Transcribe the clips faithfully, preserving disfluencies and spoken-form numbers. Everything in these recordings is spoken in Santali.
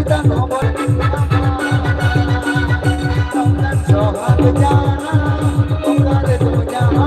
ᱛᱟᱝ ᱦᱚᱸ ᱵᱟᱹᱱᱩᱜ ᱛᱟᱢᱟ, ᱱᱚᱝᱠᱟᱱ ᱥᱚᱦᱟᱜ ᱡᱟᱱᱟᱢ ᱚᱠᱟ ᱨᱮᱫᱚ ᱧᱟᱢᱟ?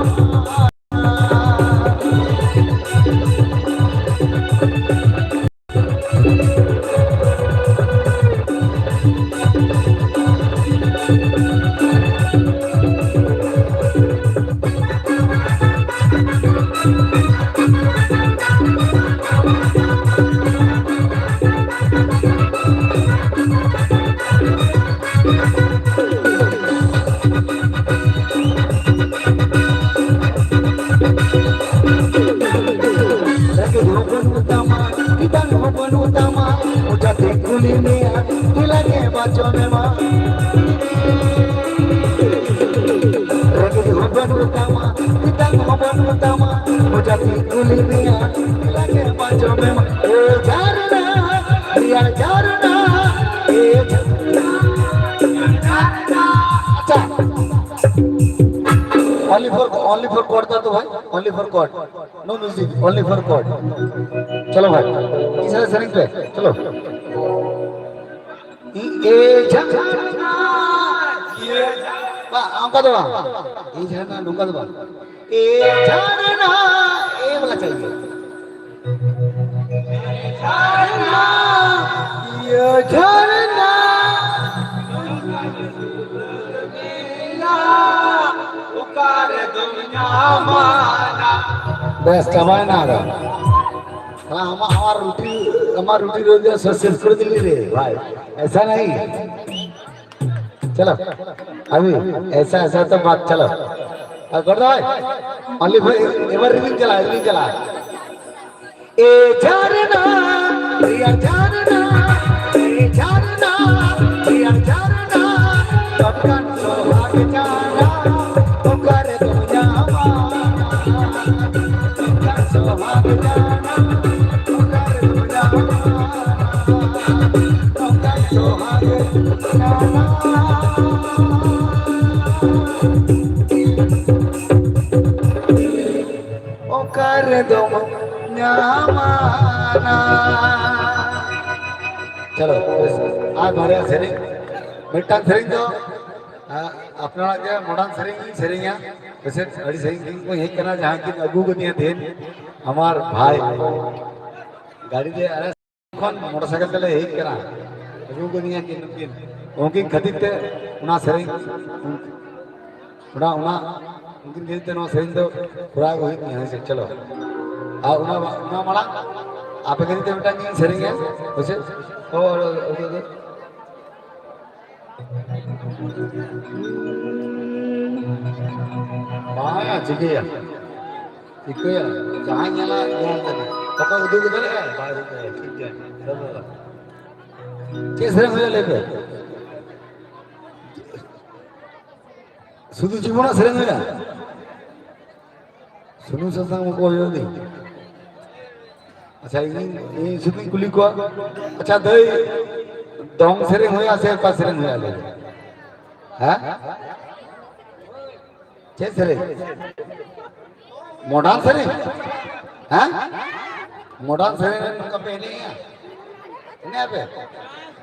ᱨᱮᱸᱜᱮᱡ ᱦᱚᱸ ᱵᱟᱹᱱᱩᱜ ᱛᱟᱢᱟ, ᱜᱤᱫᱟᱹᱨ ᱦᱚᱸ ᱵᱟᱹᱱᱩᱜ ᱛᱟᱢᱟ, ᱢᱚᱪᱟᱛᱮ ᱠᱩᱞᱤ ᱢᱮᱭᱟ, ᱫᱮᱞᱟ ᱜᱮ ᱵᱟᱪᱚᱱ ᱮᱢᱟ᱾ ᱨᱮᱸᱜᱮᱡ ᱦᱚᱸ ᱵᱟᱹᱱᱩᱜ ᱛᱟᱢᱟ, ᱜᱤᱫᱟᱹᱨ ᱦᱚᱸ ᱵᱟᱹᱱᱩᱜ ᱛᱟᱢᱟ, ᱢᱚᱪᱟᱛᱮ ᱠᱩᱞᱤ ᱢᱮᱭᱟ, ᱫᱮᱞᱟ ᱜᱮ ᱵᱟᱪᱚᱱ ᱮᱢᱟ᱾ ᱮ ᱡᱷᱟᱨᱱᱟ, ᱨᱮᱭᱟᱲ ᱡᱷᱟᱨᱱᱟ, ᱮ ᱡᱷᱟᱨᱱᱟ, ᱡᱷᱟᱨᱱᱟ᱾ ᱟᱪᱪᱷᱟ, only for, only for God ᱫᱟ ᱛᱚ ᱵᱷᱟᱭ, only for God. No music, only for God. ᱪᱚᱞᱚ ᱵᱷᱟᱭ, ᱤᱧ ᱥᱟᱞᱟᱜ ᱥᱮᱨᱮᱧ ᱯᱮ, ᱪᱚᱞᱚ᱾ ᱮ ᱡᱷᱟᱨᱱᱟ, ᱮ ᱡᱷᱟᱨᱱᱟ᱾ ᱵᱟ, ᱚᱱᱠᱟ ᱫᱚ ᱵᱟᱝ᱾ ᱮ ᱡᱷᱟᱨᱱᱟ, ᱱᱚᱝᱠᱟ ᱫᱚ ᱵᱟᱝ᱾ ᱮ ᱡᱷᱟᱨᱱᱟ, ᱮ ᱵᱟᱞᱟ ᱪᱟᱦᱤᱭᱮ᱾ ᱡᱷᱟᱨᱱᱟ, ᱮ ᱡᱷᱟᱨᱱᱟ᱾ ᱚᱠᱟ ᱨᱮᱫᱚᱢ ᱧᱟᱢᱟ ᱱᱟ? ᱵᱮᱥ, ᱪᱟᱵᱟᱭᱮᱱᱟ ᱟᱫᱚ᱾ ᱦᱮᱸ, ᱟᱢᱟᱜ, ᱟᱢᱟᱜ ᱨᱩᱴᱤ, ᱟᱢᱟᱜ ᱨᱩᱴᱤ ᱨᱳᱡᱽᱜᱟᱨ ᱥᱮᱥ ᱠᱚᱨᱮ ᱫᱤᱞᱤ ᱨᱮ, ᱵᱷᱟᱭ᱾ ᱮᱥᱟ ᱱᱟᱦᱤ᱾ ᱪᱚᱞᱚ, ᱟᱵᱷᱤ, ᱮᱥᱟ, ᱮᱥᱟ ᱛᱚ ᱵᱟᱛ, ᱪᱚᱞᱚ᱾ ᱟᱨ ᱜᱚᱰ ᱫᱚ ᱵᱷᱟᱭ, only for, ᱮᱵᱟᱨ ᱨᱤᱢᱤᱞ ᱪᱟᱞᱟᱜᱼᱟ, ᱨᱤᱢᱤᱞ ᱪᱟᱞᱟᱜᱼᱟ᱾ ᱮ ᱡᱷᱟᱨᱱᱟ, ᱨᱮᱭᱟᱲ ᱡᱷᱟᱨᱱᱟ, ᱮ ᱡᱷᱟᱨᱱᱟ, ᱨᱮᱭᱟᱲ ᱡᱷᱟᱨᱱᱟ, ᱱᱚᱝᱠᱟᱱ ᱥᱚᱦᱟᱜ ᱡᱟᱱᱟᱢ ᱚᱠᱟ ᱨᱮᱫᱚ ᱧᱟᱢᱟ? ᱱᱚᱝᱠᱟᱱ ᱥᱚᱦᱟᱜ ᱡᱟᱱᱟᱢ ᱚᱠᱟ ᱨᱮᱫᱚ ᱧᱟᱢᱟ? ᱱᱚᱝᱠᱟᱱ ᱥᱚᱦᱟᱜ ᱡᱟᱱᱟᱢ ᱚᱠᱟ ᱨᱮᱫᱚᱢ ᱧᱟᱢᱟ ᱱᱟ? ᱪᱚᱞᱚ, ᱵᱮᱥ᱾ ᱟᱨ ᱵᱟᱨᱭᱟ ᱥᱮᱨᱮᱧ, ᱢᱤᱫᱴᱟᱝ ᱥᱮᱨᱮᱧ ᱫᱚ, ᱟ, ᱟᱯᱱᱟᱨᱟᱜ ᱜᱮ ᱢᱚᱰᱟᱨᱱ ᱥᱮᱨᱮᱧ ᱤᱧ ᱥᱮᱨᱮᱧᱟ᱾ ᱯᱟᱥᱮᱡ ᱟᱹᱰᱤ ᱥᱟᱺᱜᱤᱧ ᱠᱷᱚᱱ ᱠᱚ ᱦᱮᱡ ᱠᱟᱱᱟ, ᱡᱟᱦᱟᱸ ᱠᱤᱱ ᱟᱹᱜᱩ ᱠᱟᱫᱤᱧᱟ ᱛᱮᱦᱮᱧ, ᱟᱢᱟᱨ ᱵᱷᱟᱭ᱾ ᱜᱟᱹᱰᱤ ᱛᱮ, ᱟᱨᱮ ᱠᱷᱚᱱ ᱢᱚᱴᱚᱨ ᱥᱟᱭᱠᱮᱞ ᱛᱮᱞᱮ ᱦᱮᱡ ᱠᱟᱱᱟ, ᱟᱹᱜᱩ ᱠᱟᱫᱤᱧᱟ ᱠᱤᱱ ᱱᱩᱠᱤᱱ᱾ ᱩᱱᱠᱤᱱ ᱠᱷᱟᱹᱛᱤᱨ ᱛᱮ ᱚᱱᱟ ᱥᱮᱨᱮᱧ, ᱚᱱᱟ, ᱚᱱᱟ, ᱩᱱᱠᱤᱱ ᱠᱷᱟᱹᱛᱤᱨ ᱛᱮ ᱱᱚᱣᱟ ᱥᱮᱨᱮᱧ ᱫᱚ ᱠᱚᱨᱟᱣ ᱜᱮ ᱦᱩᱭᱩᱜ ᱛᱤᱧᱟ, ᱦᱮᱸ ᱥᱮ? ᱪᱚᱞᱚ᱾ ᱟᱨ ᱚᱱᱟ, ᱚᱱᱟ ᱢᱟᱲᱟᱝ ᱟᱯᱮ ᱠᱷᱟᱹᱛᱤᱨ ᱛᱮ ᱢᱤᱫᱴᱟᱝ ᱜᱤᱧ ᱥᱮᱨᱮᱧᱟ, ᱦᱳᱭ ᱥᱮ? ᱚ, ᱚ, ᱚ, ᱚ, ᱚ᱾ ᱵᱟᱝᱟ, ᱪᱤᱠᱟᱹᱭᱟ? ᱪᱤᱠᱟᱹᱭᱟ? ᱡᱟᱦᱟᱸᱭ ᱧᱮᱞᱟ, ᱧᱮᱞ ᱠᱟᱱᱟ᱾ ᱚᱠᱚᱭ ᱩᱫᱩᱜ ᱜᱮ ᱫᱟᱲᱮᱭᱟᱜᱼᱟ? ᱵᱟᱭ ᱩᱫᱩᱜ ᱫᱟᱲᱮᱭᱟᱜᱼᱟ᱾ ᱴᱷᱤᱠ ᱜᱮᱭᱟ᱾ ᱪᱮᱫ ᱥᱮᱨᱮᱧ ᱦᱩᱭᱩᱜᱼᱟ, ᱞᱟᱹᱭ ᱯᱮ? ᱥᱩᱫᱷᱩ ᱡᱤᱵᱚᱱᱟᱜ ᱥᱮᱨᱮᱧ ᱦᱩᱭᱩᱜᱼᱟ? ᱥᱩᱱᱩᱢ ᱥᱟᱥᱟᱝ ᱢᱟᱠᱚ ᱦᱩᱭᱩᱜ ᱜᱮ᱾ ᱟᱪᱪᱷᱟ, ᱤᱧ, ᱤᱧ ᱥᱩᱫᱷᱩᱧ ᱠᱩᱞᱤ ᱠᱚᱣᱟ᱾ ᱟᱪᱪᱷᱟ, ᱫᱟᱹᱭ, ᱫᱚᱝ ᱥᱮᱨᱮᱧ ᱦᱩᱭᱩᱜᱼᱟ ᱥᱮ ᱚᱠᱟ ᱥᱮᱨᱮᱧ ᱦᱩᱭᱩᱜᱼᱟ, ᱞᱟᱹᱭ ᱢᱮ? ᱦᱮᱸ? ᱪᱮᱫ ᱥᱮᱨᱮᱧ? ᱢᱚᱰᱟᱨᱱ ᱥᱮᱨᱮᱧ? ᱦᱮᱸ? ᱢᱚᱰᱟᱨᱱ ᱥᱮᱨᱮᱧ ᱨᱮ ᱱᱚᱝᱠᱟ ᱯᱮ ᱮᱱᱮᱡᱼᱟ? ᱮᱱᱮᱡ ᱟᱯᱮ?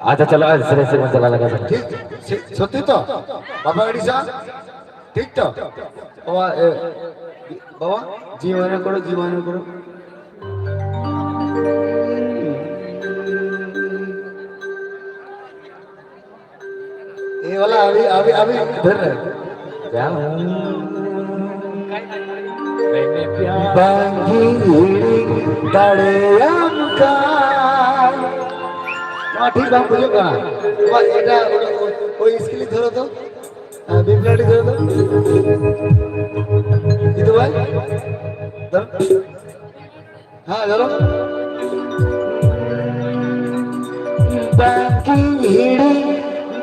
ᱟᱪᱪᱷᱟ, ᱪᱟᱞᱟᱜᱼᱟ, ᱥᱮᱨᱮᱧ, ᱥᱮᱨᱮᱧ ᱪᱟᱞᱟᱜ ᱞᱟᱜᱟ ᱥᱮᱨᱮᱧ᱾ ᱴᱷᱤᱠ, ᱥᱮ-, ᱥᱚᱛᱭᱚ ᱛᱚ? ᱵᱟᱯᱮ ᱟᱹᱲᱤᱥᱟ? ᱴᱷᱤᱠ ᱛᱚ? ᱵᱟᱵᱟ, ᱮ, ᱵᱟᱵᱟ, ᱡᱤᱣᱤ ᱢᱟᱱᱮ ᱠᱚᱨᱚ, ᱡᱤᱣᱤ ᱢᱟᱱᱮ ᱠᱚᱨᱚ᱾ ये वाला अभी, अभी, अभी इधर है। ᱵᱟᱝᱜᱤᱧ ᱦᱤᱲᱤᱧ ᱫᱟᱲᱮᱭᱟᱢ ᱠᱟᱱ᱾ ᱱᱚᱣᱟ ᱴᱷᱤᱠ ᱵᱟᱝ ᱵᱩᱡᱩᱜ ᱠᱟᱱᱟ᱾ ᱱᱚᱣᱟ ᱮᱴᱟᱜ, ᱳᱭ ᱥᱠᱤᱞ ᱫᱷᱚᱨᱚ ᱛᱚ᱾ ᱦᱮᱸ, ᱵᱤᱯᱞᱟᱰᱤ ᱫᱷᱚᱨᱚ ᱛᱚ᱾ ᱡᱤᱛᱩ ᱵᱷᱟᱭ, ᱫᱷᱚᱨᱚ᱾ ᱦᱮᱸ, ᱪᱚᱞᱚ᱾ ᱵᱟᱝᱜᱤᱧ ᱦᱤᱲᱤᱧ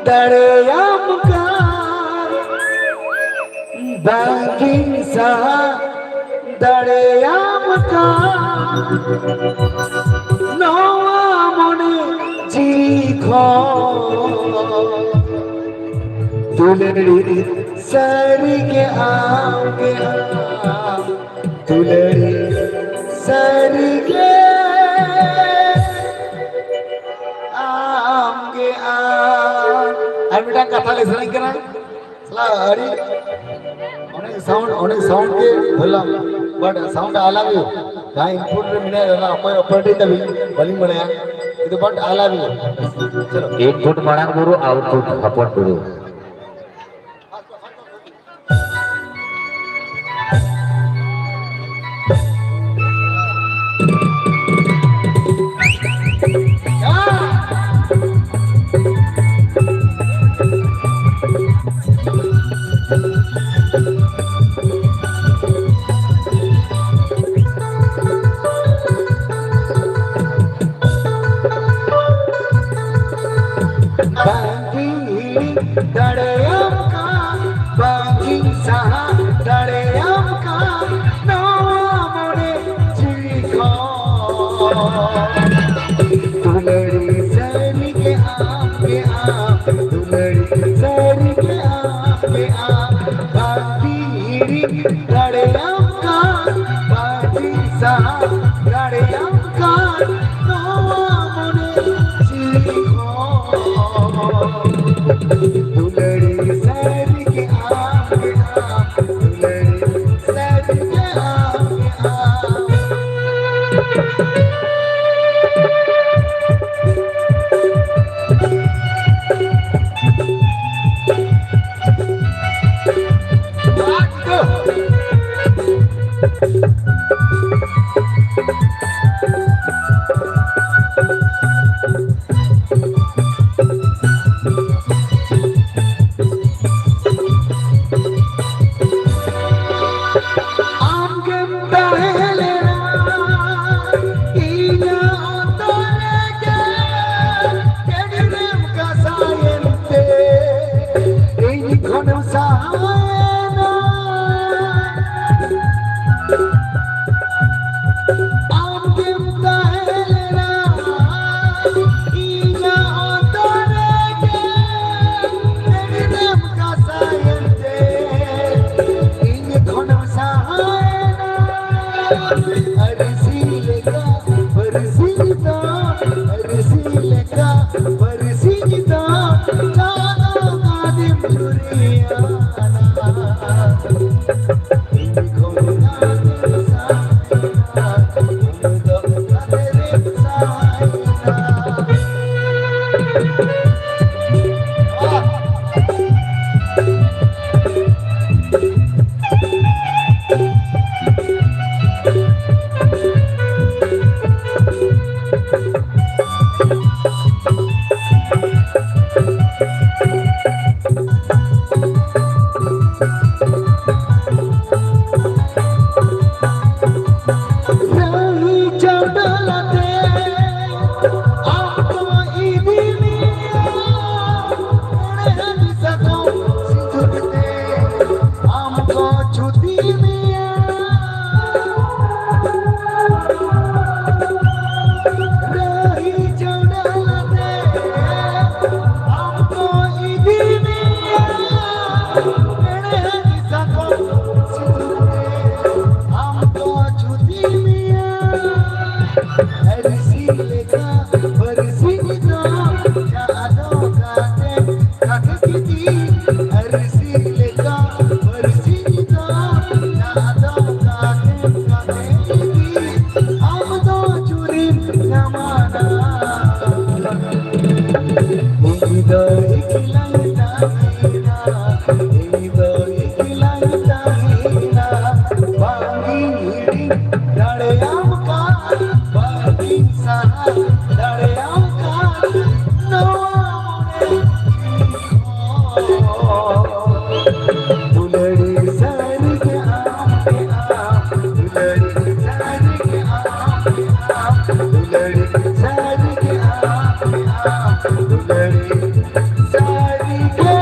ᱫᱟᱲᱮᱭᱟᱢ ᱠᱟᱱ, ᱵᱟᱝᱜᱤᱧ ᱥᱟᱦᱟ ᱫᱟᱲᱮᱭᱟᱢ ᱠᱟᱱ, ᱱᱚᱣᱟ ᱢᱚᱱᱮ ᱡᱤᱣᱤ ᱠᱷᱚᱱ ᱫᱩᱞᱟᱹᱲᱤ ᱥᱟᱹᱨᱤᱜᱮ ᱟᱢ ᱜᱮ ᱟᱢ᱾ ᱫᱩᱞᱟᱹᱲᱤ ᱥᱟᱹᱨᱤᱜᱮ ᱟᱢ᱾ ᱟᱨ ᱢᱤᱫᱴᱟᱝ ᱠᱟᱛᱷᱟ ᱞᱮ ᱥᱮᱨᱮᱧ ᱠᱟᱱᱟ᱾ ᱥᱟᱞᱟ ᱟᱹᱰᱤ ᱚᱱᱮ ᱥᱟᱣᱩᱱᱰ, ᱚᱱᱮ ᱥᱟᱣᱩᱱᱰ ᱜᱮ ᱵᱷᱟᱞᱟ, but ᱥᱟᱣᱩᱱᱰ ᱟᱞᱟᱜ ᱦᱩᱭᱩᱜ᱾ ᱡᱟᱦᱟᱸ ᱤᱱᱯᱩᱴ ᱨᱮ ᱢᱮᱱᱟᱭᱟ, ᱚᱱᱟ ᱚᱠᱚᱭ ᱚᱯᱟᱨᱮᱴ ᱛᱟᱵᱤᱱ ᱵᱟᱹᱞᱤᱧ ᱵᱟᱲᱟᱭᱟ, ᱠᱤᱱᱛᱩ but ᱟᱞᱟᱜ ᱦᱩᱭᱩᱜ᱾ ᱪᱚᱞᱚ᱾ ᱤᱱᱯᱩᱴ ᱢᱟᱲᱟᱝ ᱵᱩᱨᱩ, ᱟᱣᱩᱴᱯᱩᱴ ᱦᱚᱯᱚᱱ ᱵᱩᱨᱩ᱾ ᱵᱟᱝᱜᱤᱧ ᱦᱤᱲᱤᱧ ᱫᱟᱲᱮᱭᱟᱢ ᱠᱟᱱ, ᱵᱟᱝᱜᱤᱧ ᱥᱟᱦᱟ ᱫᱟᱲᱮᱭᱟᱢ ᱠᱟᱱ ᱱᱚᱣᱟ ᱢᱚᱱᱮ ᱡᱤᱣᱤ ᱠᱷᱚᱱ᱾ ᱫᱩᱞᱟᱹᱲᱤ ᱥᱟᱹᱨᱤ ᱜᱮ ᱟᱢ ᱜᱮ ᱟᱢ, ᱫᱩᱞᱟᱹᱲᱤ ᱥᱟᱹᱨᱤ ᱜᱮ ᱟᱢ ᱜᱮ ᱟᱢ, ᱵᱟᱝᱜᱤᱧ ᱦᱤᱲᱤᱧ ᱫᱟᱲᱮᱭᱟᱢ ᱠᱟᱱ, ᱵᱟᱝᱜᱤᱧ ᱥᱟᱦᱟ ᱫᱟᱲᱮᱭᱟᱢ ᱠᱟᱱ ᱱᱚᱣᱟ ᱢᱚᱱᱮ ᱡᱤᱣᱤ ᱠᱷᱚᱱ᱾ ᱫᱩᱞᱟᱹᱲᱤ ᱥᱟᱹᱨᱤ ᱜᱮ ᱟᱢ ᱜᱮ ᱟᱢ, ᱫᱩᱞᱟᱹᱲᱤ ᱥᱟᱹᱨᱤ ᱜᱮ ᱟᱢ ᱜᱮ ᱟᱢ᱾ ᱯᱟᱹᱨᱥᱤ ᱫᱚ ᱪᱟᱸᱫᱚ ᱠᱟᱫᱮᱢ ᱪᱩᱨᱤᱭᱟᱱᱟ᱾ ᱤᱧ ᱠᱷᱚᱱ ᱠᱟᱛᱮ ᱥᱟᱭᱱᱟ, ᱩᱱᱤ ᱫᱚ ᱠᱟᱛᱮ ᱨᱮ ᱥᱟᱭᱱᱟ᱾ ᱨᱟᱹᱦᱤ ᱪᱟᱹᱣᱰᱟᱹᱞ ᱟᱛᱮ ᱟᱢ ᱠᱚ ᱤᱫᱤ ᱢᱮᱭᱟ, ᱢᱮᱬᱦᱮᱫ ᱥᱟᱠᱚᱢ ᱥᱤᱸᱫᱩᱨ ᱛᱮ ᱟᱢ ᱠᱚ ᱪᱷᱩᱛᱤ ᱢᱮᱭᱟ᱾ ᱨᱟᱹᱦᱤ ᱪᱟᱹᱣᱰᱟᱹᱞ ᱟᱛᱮ ᱟᱢ ᱠᱚ ᱤᱫᱤ ᱢᱮᱭᱟ, ᱢᱮᱬᱦᱮᱫ ᱥᱟᱠᱚᱢ ᱥᱤᱸᱫᱩᱨ ᱛᱮ ᱟᱢ ᱠᱚ ᱪᱷᱩᱛᱤ ᱢᱮᱭᱟ᱾ ᱟᱹᱨᱥᱤ ᱞᱮᱠᱟ ᱯᱟᱹᱨᱥᱤ ᱫᱚ ᱡᱟᱦᱟᱸ ᱫᱚ ᱠᱟᱛᱮ ᱠᱟᱛᱮ ᱡᱩᱫᱤ ᱟᱹᱨᱥᱤ ᱞᱮᱠᱟ ᱯᱟᱹᱨᱥᱤ ᱫᱚ ᱡᱟᱦᱟᱸ ᱫᱚ ᱠᱟᱛᱮ ᱠᱟᱛᱮ ᱡᱩᱫᱤ ᱟᱢ ᱫᱚ ᱪᱩᱨᱤᱢ ᱧᱟᱢᱟ᱾ ᱤᱧ ᱫᱚ ᱮᱠᱞᱟᱧ ᱛᱟᱦᱮᱱᱟ, ᱤᱧ ᱫᱚ ᱮᱠᱞᱟᱧ ᱛᱟᱦᱮᱱᱟ, ᱵᱟᱝ ᱤᱧ ᱦᱤᱲᱤᱧ ᱫᱟᱲᱮᱭᱟᱢ ᱠᱟᱱ, ᱵᱟᱝ ᱤᱧ ᱥᱟᱦᱟ ᱫᱟᱲᱮᱭᱟᱢ ᱠᱟᱱ, ᱱᱚᱣᱟ ᱢᱚᱱᱮ ᱡᱤᱣᱤ ᱠᱷᱚᱱ᱾ ᱫᱩᱞᱟᱹᱲᱤ ᱥᱟᱹᱨᱤ ᱜᱮ ᱟᱢ ᱜᱮ ᱟᱢ, ᱫᱩᱞᱟᱹᱲᱤ ᱥᱟᱹᱨᱤ ᱜᱮ ᱟᱢ ᱜᱮ ᱟᱢ, ᱫᱩᱞᱟᱹᱲᱤ ᱥᱟᱹᱨᱤ ᱜᱮ ᱟᱢ ᱜᱮ ᱟᱢ, ᱫᱩᱞᱟᱹᱲᱤ ᱥᱟᱹᱨᱤ ᱜᱮ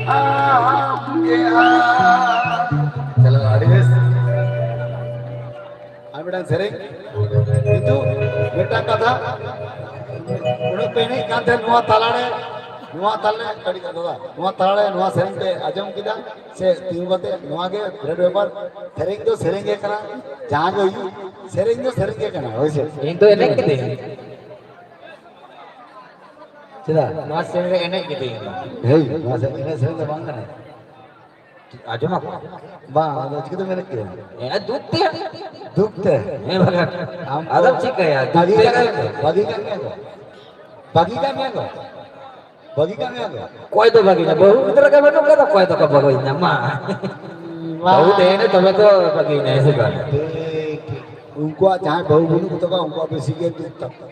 ᱟᱢ ᱜᱮ ᱟᱢ᱾ ᱪᱚᱞᱚ, ᱟᱹᱰᱤ ᱵᱮᱥ᱾ ᱟᱨ ᱢᱤᱫᱴᱟᱝ ᱥᱮᱨᱮᱧ, ᱠᱤᱱᱛᱩ ᱢᱤᱫᱴᱟᱝ ᱠᱟᱛᱷᱟ, ᱩᱱᱟᱹᱜ ᱯᱮ ᱮᱱᱮᱡ ᱠᱟᱱ ᱛᱟᱦᱮᱸᱫ ᱱᱚᱣᱟ ᱛᱟᱞᱟᱨᱮ, ᱱᱚᱣᱟ ᱛᱟᱞᱮ ᱠᱟᱹᱴᱤᱡ ᱫᱟᱫᱟ, ᱱᱚᱣᱟ ᱛᱟᱞᱮ ᱱᱚᱣᱟ ᱥᱮᱨᱮᱧ ᱯᱮ ᱟᱸᱡᱚᱢ ᱠᱮᱫᱟ ᱥᱮ? ᱛᱤᱸᱜᱩ ᱠᱟᱛᱮ ᱱᱚᱣᱟ ᱜᱮ ᱵᱨᱮᱰ ᱵᱮᱯᱟᱨ᱾ ᱥᱮᱨᱮᱧ ᱫᱚ ᱥᱮᱨᱮᱧ ᱜᱮ ᱠᱟᱱᱟ, ᱡᱟᱦᱟᱸ ᱜᱮ ᱦᱩᱭᱩᱜ, ᱥᱮᱨᱮᱧ ᱫᱚ ᱥᱮᱨᱮᱧ ᱜᱮ ᱠᱟᱱᱟ, ᱦᱳᱭ ᱥᱮ? ᱤᱧ ᱫᱚ ᱮᱱᱮᱡ ᱠᱤᱫᱟᱹᱧ᱾ ᱪᱮᱫᱟᱜ? ᱱᱚᱣᱟ ᱥᱮᱨᱮᱧ ᱨᱮ ᱮᱱᱮᱡ ᱠᱤᱫᱟᱹᱧ᱾ ᱦᱮᱭ, ᱱᱚᱣᱟ ᱥᱮᱨᱮᱧ, ᱮᱱᱮᱡ ᱥᱮᱨᱮᱧ ᱫᱚ ᱵᱟᱝ ᱠᱟᱱᱟ᱾ ᱟᱸᱡᱚᱢ ᱟᱠᱚ? ᱵᱟᱝ, ᱟᱫᱚ ᱪᱤᱠᱟᱹᱛᱮᱢ ᱮᱱᱮᱡ ᱠᱮᱫᱟ? ᱦᱮᱸ, ᱫᱩᱠ ᱛᱮ᱾ ᱫᱩᱠ ᱛᱮ? ᱦᱮᱸ, ᱵᱟᱠᱷᱟᱱ᱾ ᱟᱢ ᱟᱫᱚᱢ ᱠᱚ ᱪᱤᱠᱟᱹᱭᱟ? ᱵᱟᱹᱜᱤ ᱫᱩᱠ ᱛᱮ ᱠᱟᱜ ᱢᱮ, ᱮᱱᱮᱡ ᱠᱚ᱾ ᱵᱟᱹᱜᱤ ᱠᱟᱜ ᱢᱮᱭᱟ ᱠᱚ᱾ ᱵᱟᱹᱜᱤ ᱠᱟᱜ ᱢᱮᱭᱟ ᱠᱚ᱾ ᱵᱟᱹᱜᱤ ᱠᱟᱜ ᱢᱮᱭᱟ ᱠᱚ᱾ ᱚᱠᱚᱭ ᱫᱚ ᱵᱟᱹᱜᱤᱧᱟ? ᱵᱟᱹᱦᱩ ᱜᱤᱫᱽᱨᱟᱹ ᱜᱮ ᱵᱟᱹᱱᱩᱜ ᱠᱟᱫᱟ, ᱚᱠᱚᱭ ᱫᱚᱠᱚ ᱵᱟᱹᱜᱤᱧᱟ? ᱢᱟ᱾ ᱵᱟᱹᱦᱩ ᱛᱟᱦᱮᱱᱟ ᱛᱚᱵᱮ ᱛᱚ ᱵᱟᱹᱜᱤᱧᱟ, ᱦᱮᱸ ᱥᱮ ᱵᱟᱝ? ᱴᱷᱤᱠ, ᱴᱷᱤᱠ᱾ ᱩᱱᱠᱩᱣᱟᱜ ᱡᱟᱦᱟᱸᱭ ᱵᱟᱹᱦᱩ ᱵᱟᱹᱱᱩᱜ ᱛᱟᱠᱚᱣᱟ, ᱩᱱᱠᱩᱣᱟᱜ ᱵᱮᱥᱤ ᱜᱮ ᱫᱩᱠ ᱛᱟᱠᱚ᱾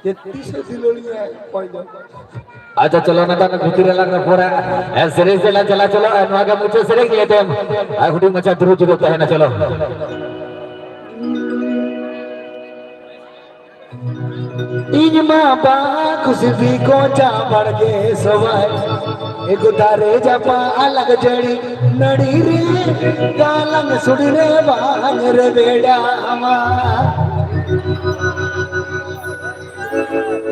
ᱡᱮ ᱛᱤᱥᱮ ᱫᱩᱞᱟᱹᱲᱤᱧᱟ ᱚᱠᱚᱭ ᱫᱚ? ᱟᱪᱪᱷᱟ, ᱪᱚᱞᱚ, ᱱᱮᱛᱟᱨ ᱵᱷᱤᱛᱤᱨ ᱨᱮ ᱞᱟᱝ ᱨᱚᱯᱚᱲᱟ᱾ ᱮ, ᱥᱮᱨᱮᱧ ᱥᱮᱫ ᱞᱟᱝ ᱪᱟᱞᱟᱜ, ᱪᱚᱞᱚ, ᱮ, ᱱᱚᱣᱟ ᱜᱮ ᱢᱩᱪᱟᱹᱫ ᱥᱮᱨᱮᱧ, ᱤᱱᱟᱹ ᱛᱟᱭᱚᱢ, ᱮ, ᱦᱩᱰᱤᱧ ᱢᱟᱪᱷᱟ ᱫᱩᱲᱩᱵ ᱡᱤᱨᱟᱹᱣ ᱛᱟᱦᱮᱱᱟ, ᱪᱚᱞᱚ᱾ ᱤᱧ ᱢᱟ ᱵᱟᱝ ᱠᱩᱥᱤ ᱠᱚ ᱪᱟ ᱵᱟᱲᱜᱮ ᱥᱚᱵᱟᱭ᱾ ᱮᱠ ᱫᱟᱨᱮ ᱡᱟᱯᱟ ᱟᱞᱟᱜ ᱡᱟᱹᱲᱤ ᱱᱟᱹᱲᱤ ᱨᱮ, ᱜᱟᱞᱟᱝ ᱥᱩᱲᱤ ᱨᱮ ᱵᱟᱝ ᱨᱮᱵᱮᱲᱟ ᱟᱢᱟ᱾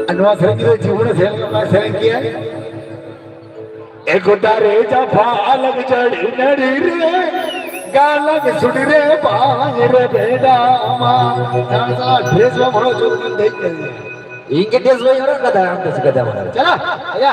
ᱟᱨ ᱱᱚᱣᱟ ᱥᱮᱨᱮᱧ ᱨᱮ ᱡᱤᱵᱚᱱᱮ ᱥᱮᱨᱮᱧ, ᱥᱮᱨᱮᱧ ᱠᱮᱭᱟ᱾ ᱮᱠ ᱫᱟᱨᱮ ᱡᱟᱯᱟ ᱟᱞᱟᱜ ᱡᱟᱹᱲᱤ ᱱᱟᱹᱲᱤ ᱨᱮ, ᱜᱟᱞᱟᱝ ᱥᱩᱲᱤ ᱨᱮ ᱵᱟᱝ ᱨᱮᱵᱮᱲᱟ ᱟᱢᱟ᱾ ᱰᱨᱮᱥ ᱵᱟᱢ ᱦᱚᱨᱚᱜ ᱦᱚᱪᱚ ᱠᱟᱱ ᱫᱮᱡ ᱠᱟᱱ ᱜᱮᱭᱟ᱾ ᱤᱧ ᱜᱮ ᱰᱨᱮᱥ ᱵᱟᱹᱧ ᱦᱚᱨᱚᱜ ᱠᱟᱫᱟ, ᱟᱢ ᱫᱚ ᱪᱤᱠᱟᱹᱛᱮᱢ ᱦᱚᱨᱚᱜᱟ? ᱪᱟᱞᱟᱜ, ᱟᱭᱟ᱾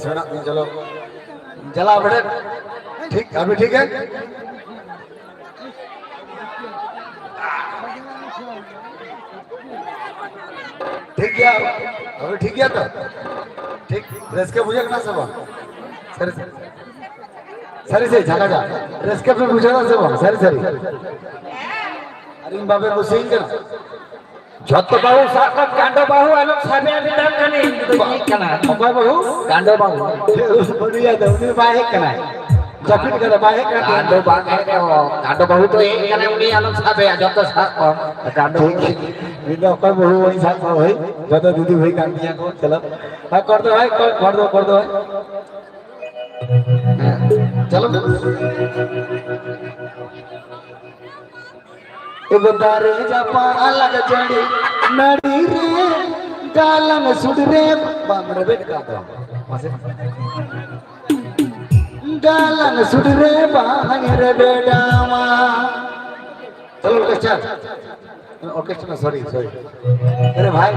ᱢᱮᱱᱟᱜ ᱛᱤᱧᱟ, ᱪᱚᱞᱚ᱾ ᱪᱟᱞᱟᱣ ᱵᱮᱲᱮ᱾ ᱴᱷᱤᱠ, ᱟᱹᱵᱤᱱ ᱴᱷᱤᱠ ᱜᱮ? ᱴᱷᱤᱠ ᱜᱮᱭᱟ, ᱟᱹᱵᱤᱱ ᱴᱷᱤᱠ ᱜᱮᱭᱟ ᱛᱚ? ᱴᱷᱤᱠ, ᱨᱟᱹᱥᱠᱟᱹ ᱵᱩᱡᱷᱟᱹᱜ ᱠᱟᱱᱟ ᱥᱮ ᱵᱟᱝ? ᱥᱟᱹᱨᱤ, ᱥᱟᱹᱨᱤ ᱥᱮ ᱡᱷᱟᱠᱟ ᱡᱷᱟᱠ? ᱨᱟᱹᱥᱠᱟᱹ ᱯᱮ ᱵᱩᱡᱷᱟᱹᱣ ᱫᱟ ᱥᱮ ᱵᱟᱝ? ᱥᱟᱹᱨᱤ, ᱥᱟᱹᱨᱤ᱾ ᱟᱨ ᱤᱧ ᱵᱟᱵᱮ ᱠᱩᱥᱤᱭᱟᱹᱧ ᱠᱟᱱᱟ? ᱡᱷᱚᱛᱚ ᱵᱟᱹᱦᱩ ᱥᱟᱵ ᱠᱟᱜ ᱠᱟᱸᱰᱚ ᱵᱟᱹᱦᱩ ᱟᱞᱚᱢ ᱥᱟᱵᱮᱭᱟ, ᱢᱮᱛᱟᱢ ᱠᱟᱹᱱᱟᱹᱧ, ᱩᱱᱤ ᱫᱚ ᱵᱟᱹᱦᱤᱜ ᱠᱟᱱᱟᱭ᱾ ᱚᱠᱚᱭ ᱵᱟᱹᱦᱩ? ᱠᱟᱸᱰᱚ ᱵᱟᱹᱦᱩ᱾ ᱩᱱᱤ ᱫᱚ, ᱩᱱᱤ ᱫᱚ ᱵᱟᱭ ᱦᱮᱡ ᱠᱟᱱᱟᱭ᱾ ᱡᱟᱹᱯᱤᱫ ᱠᱟᱫᱟ, ᱵᱟᱭ ᱦᱮᱡ ᱠᱟᱱᱟ᱾ ᱠᱟᱸᱰᱚ ᱵᱟᱝ ᱦᱮᱡ ᱨᱮᱦᱚᱸ, ᱠᱟᱸᱰᱚ ᱵᱟᱹᱦᱩ ᱫᱚ ᱦᱮᱡ ᱠᱟᱱᱟᱭ, ᱩᱱᱤ ᱟᱞᱚᱢ ᱥᱟᱵᱮᱭᱟ, ᱡᱷᱚᱛᱚ ᱥᱟᱵ ᱠᱚᱢ᱾ ᱠᱟᱸᱰᱚ ᱴᱷᱤᱠ᱾ ᱤᱧ ᱫᱚ ᱚᱠᱚᱭ ᱵᱟᱹᱦᱩ ᱵᱟᱹᱧ ᱥᱟᱵ ᱠᱚᱣᱟ ᱵᱷᱟᱹᱭ, ᱡᱷᱚᱛᱚ ᱫᱤᱫᱤ ᱵᱷᱟᱹᱭ ᱠᱟᱱ ᱛᱤᱧᱟ ᱠᱚ᱾ ᱪᱚᱞᱚ᱾ ᱦᱮᱸ, ᱠᱚᱨ ᱫᱚ ᱵᱷᱟᱹᱭ, ᱠᱚᱨ, ᱠᱚᱨ ᱫᱚ, ᱠᱚᱨ ᱫᱚ ᱵᱷᱟᱹᱭ᱾ ᱦᱮᱸ, ᱪᱚᱞᱚ᱾ ᱮ ᱫᱟᱨᱮ ᱡᱟᱯᱟᱜ ᱟᱞᱟᱜ ᱡᱟᱹᱲᱤ ᱱᱟᱹᱲᱤ ᱨᱮ, ᱜᱟᱞᱟᱝ ᱥᱩᱫ ᱨᱮ ᱵᱟᱢ ᱨᱮᱵᱮᱫ ᱠᱟᱜ ᱫᱚ᱾ ᱢᱟᱥᱮ᱾ ᱜᱟᱞᱟᱝ ᱥᱩᱫ ᱨᱮ ᱵᱟᱝ ᱨᱮᱵᱮᱫᱟᱢᱟ᱾ ᱪᱚᱞᱚ, ᱚᱨᱠᱮᱥᱴᱨᱟ᱾ ᱚᱨᱠᱮᱥᱴᱨᱟ, ᱥᱚᱨᱤ, ᱥᱚᱨᱤ᱾ ᱟᱨᱮ ᱵᱷᱟᱭ,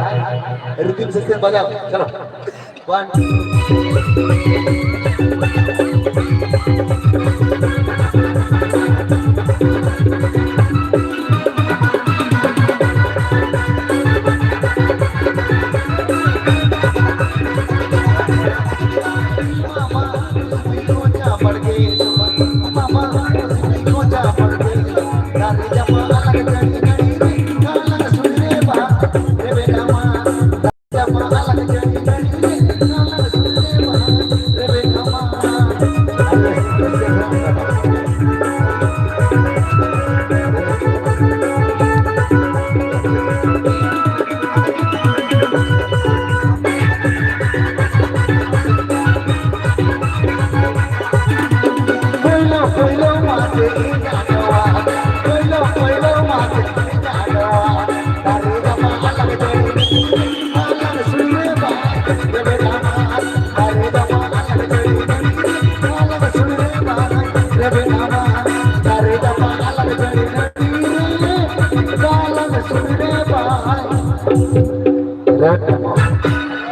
ᱨᱤᱫᱤᱢ ᱥᱮᱥᱮᱱ ᱵᱟᱡᱟᱣ᱾ ᱪᱚᱞᱚ᱾ One, two, three.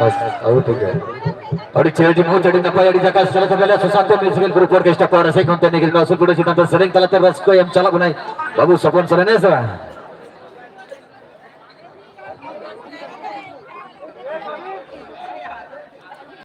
ᱵᱟᱥ, ᱟᱹᱜᱩ ᱴᱷᱤᱠ ᱜᱮᱭᱟ᱾ ᱟᱹᱰᱤ ᱪᱮᱦᱨᱟ, ᱟᱹᱰᱤ ᱢᱚᱡᱽ, ᱟᱹᱰᱤ ᱱᱟᱯᱟᱭ, ᱟᱹᱰᱤ ᱡᱟᱠᱟᱥ ᱪᱟᱞᱟᱜ ᱠᱟᱱᱟ᱾ ᱥᱩᱥᱟᱱᱛᱚ ᱢᱤᱣᱡᱤᱠᱟᱞ ᱜᱨᱩᱯ ᱚᱨᱠᱮᱥᱴᱨᱟ ᱯᱟᱦᱴᱟ ᱥᱮᱫ ᱠᱷᱚᱱ ᱛᱮ ᱱᱤᱭᱟᱹ ᱜᱷᱟᱹᱲᱤᱡ ᱱᱚᱣᱟ ᱥᱩᱨ ᱯᱩᱨᱟᱹ ᱪᱮᱛᱟᱱ ᱛᱮ ᱥᱮᱨᱮᱧ ᱛᱟᱞᱟᱛᱮ ᱨᱟᱹᱥᱠᱟᱹ ᱮᱢ ᱪᱟᱞᱟᱜ ᱠᱟᱱᱟᱭ ᱵᱟᱹᱵᱩ ᱥᱚᱯᱚᱱ ᱥᱚᱨᱮᱱ, ᱦᱮᱸ ᱥᱮ ᱵᱟᱝ?